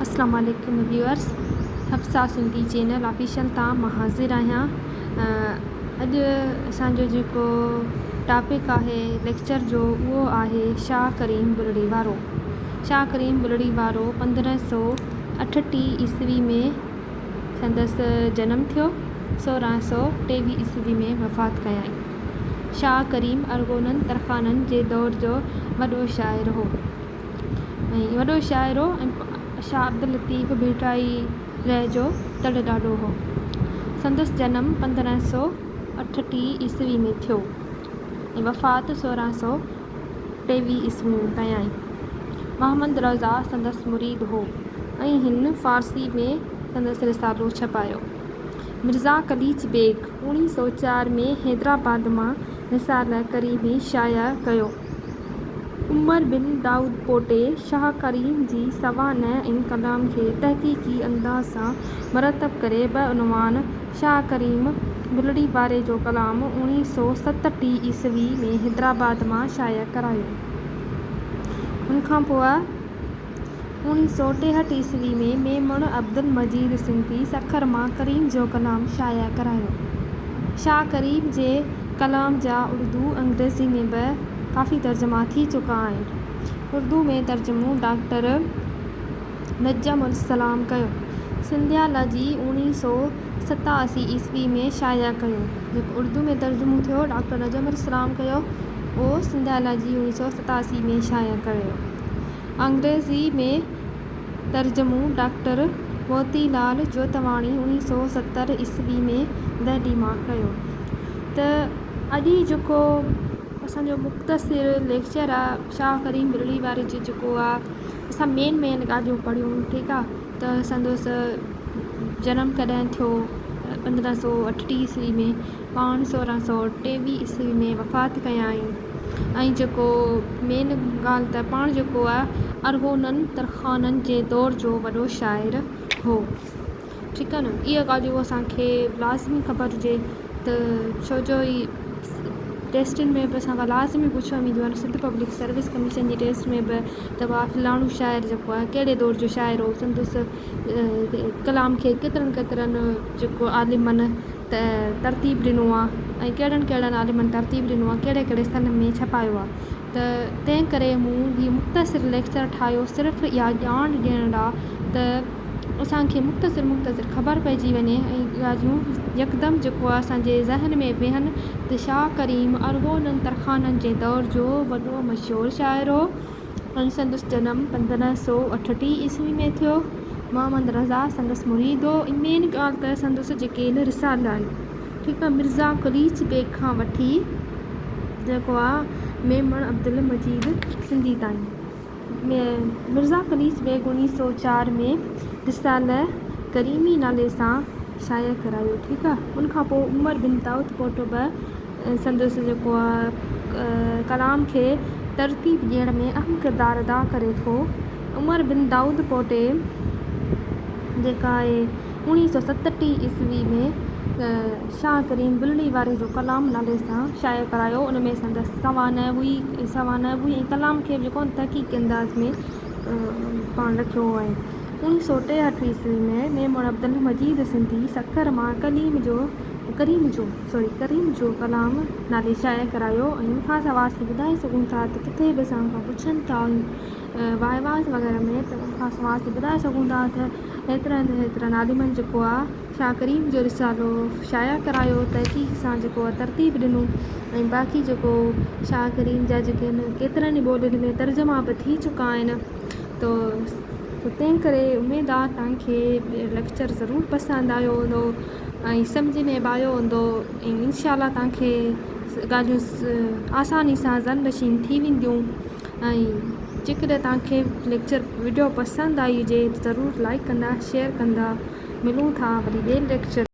اسلام عليڪم viewers Hafsa Sindhi channel official تان مان حاضر آهيان اڄ اسان جو جيڪو ٽاپڪ آهي ليڪچر جو اهو آهي شاهه ڪريم بلڙي وارو شاهه ڪريم بلڙي وارو 1538 عيسوي ۾ سندس جنم ٿيو 1623 عيسوي ۾ وفات ڪيائين شاهه ڪريم ارغونن ترخانن جي دور جو وڏو شاعر هو ۽ وڏو شاعر هو ۽ شاهه عبداللطيف ڀٽائي رح جو تڙ ڏاڏو هو. سندس جنم 1538 عيسوي ۾ ٿيو ۽ وفات 1623 عيسوي ۾ ڪيائين. محمد رضا سندس مريد هو ۽ هن فارسي ۾ سندس رسالو ڇپايو. مرزا قليچ بيگ 1904 ۾ حيدرآباد مان رساله ڪريمي شايع ڪيو. عمر بن دائود پوٽي، شاهه ڪريم جي سوانح ۽ ڪلام کي تحقيقي انداز سان مرتب ڪري بعنوان شاهه ڪريم بلڙي واري جو ڪلام 1967 عيسوي ۾ حيدرآباد مان شايع ڪرايو. ان کان پوء 1963 عيسوي ۾ ميمڻ عبدالمجيد سنڌي سکر مان ڪريم جو ڪلام شايع ڪرايو. شاهه ڪريم جي ڪلام جا اردو، انگريزي ۾ به ڪافي ترجما ٿي چڪا آهن. اردو ۾ ترجمو ڊاڪٽر نجم السلام ڪيو. سنڌيالاجي 1987 عيسوي ۾ شايع ڪيو. جيڪو اردو ۾ ترجمو ٿيو ڊاڪٽر نجم السلام ڪيو اهو سنڌيالاجي 1987 ۾ شايع ڪيو. انگريزيء ۾ ترجمو ڊاڪٽر موتي لال جوتواڻي 1970 عيسوي ۾ دهلي مان ڪيو ته اڄ هي جيڪو اسان جو مختصر ليڪچر آ شاهه ڪريم بلڙي واري جو جيڪو آ اسان مين مين ڳالهيون پڙهيون ٺيڪ آ ته سندس جنم ڪڏهن ٿيو 1538 عيسوي ۾ پاڻ 1623 عيسوي ۾ وفات ڪيائين ۽ جيڪو مين ڳالهه ته پاڻ جيڪو آهي ارغونن ترخانن جي دور جو وڏو شاعر هو ٺيڪ آهي نه اها ڳالهيون اسان کي لازمي خبر هجي ته ڇو جو هي ٽيسٽن ۾ به اسان کان لازمي پڇيو ويندو آهي سنڌ پبلڪ سروس ڪميشن جي ٽيسٽ ۾ به ته واهه فلاڻو شاعر جيڪو آهي ڪهڙي دور جو شاعر هو سندس ڪلام کي ڪيترن ڪيترن جيڪو عالمن ته ترتيب ڏنو آ ۽ ڪهڙن ڪهڙن عالمن ترتيب ڏنو آ ڪهڙي ڪهڙي سن ۾ ڇپايو آ ته تنهن ڪري مون هي مختصر ليڪچر ٺاهيو صرف اها ڄاڻ ڏيڻ لا ته اسان کي مختصر مختصر خبر پئجي وڃي ۽ ڳالهيون يڪدم جيڪو آ اسان جي ذهن ۾ ويهن ته شاهه ڪريم ارغونن ترخانن جي دور جو وڏو مشهور شاعر هو. ۽ سندس جنم 1538 عيسوي ۾ ٿيو. محمد رضا سندس مريد هو ۽ مين ڳالهه ته سندس جيڪي هن رسالا آهن ٺيڪ آهي مرزا قليچ بيگ کان وٺي جيڪو آهي ميمڻ عبدالمجيد سنڌي تائين مرزا قليچ بيگ 1904 ۾ رساله ڪريمي نالي سان شايع ڪرايو ٺيڪ آهي ان کان پوء عمر بن دائود پوٽو به سندس جيڪو آ ڪلام کي ترتيب ڏيڻ ۾ اهم ڪردار ادا ڪري ٿو. عمر بن دائود پوٽي جيڪا آهي 1967 عيسوي ۾ شاهه ڪريم بلڙي واري جو ڪلام نالي سان شايع ڪرايو ان ۾ سندس سوانح هئي سوانح به هئي ۽ ڪلام کي به جيڪو تحقيقي انداز ۾ پاڻ رکيو هئائين. 1963 عيسوي ۾ ميمڻ عبدالمجيد سنڌي سکر مان ڪليم جو ڪريم جو سوري ڪريم جو ڪلام نالي شايع ڪرايو ۽ ان کان سواء اسين ٻڌائي سگهون ٿا ته ڪٿي به اسان کان پڇن ٿا وائواز وغيره ۾ ته ان کان سواء اسين ٻڌائي سگهون ٿا ته هيترن هيترن عالمن جيڪو آهي شاهه ڪريم جو رسالو شايع ڪرايو تحقيق سان جيڪو آهي ترتيب ڏنو ۽ باقي جيڪو شاهه ڪريم جا جيڪي آهن ڪيترن ئي ٻولين ۾ ترجما به ٿي چڪا آهن ته تنهن ڪري اميد آهي توهان کي ليڪچر ضرور پسند آيو هوندو ۽ سمجهه ۾ به آيو هوندو ۽ انشاء الله توهان کي ڳالهيون آساني سان ذهن نشين ٿي وينديون ۽ جيڪڏهن توهان کي ليڪچر وڊيو پسند آئي هجي ته ضرور لائڪ ڪندا شيئر ڪندا ملون ٿا وري ٻئي ليڪچر.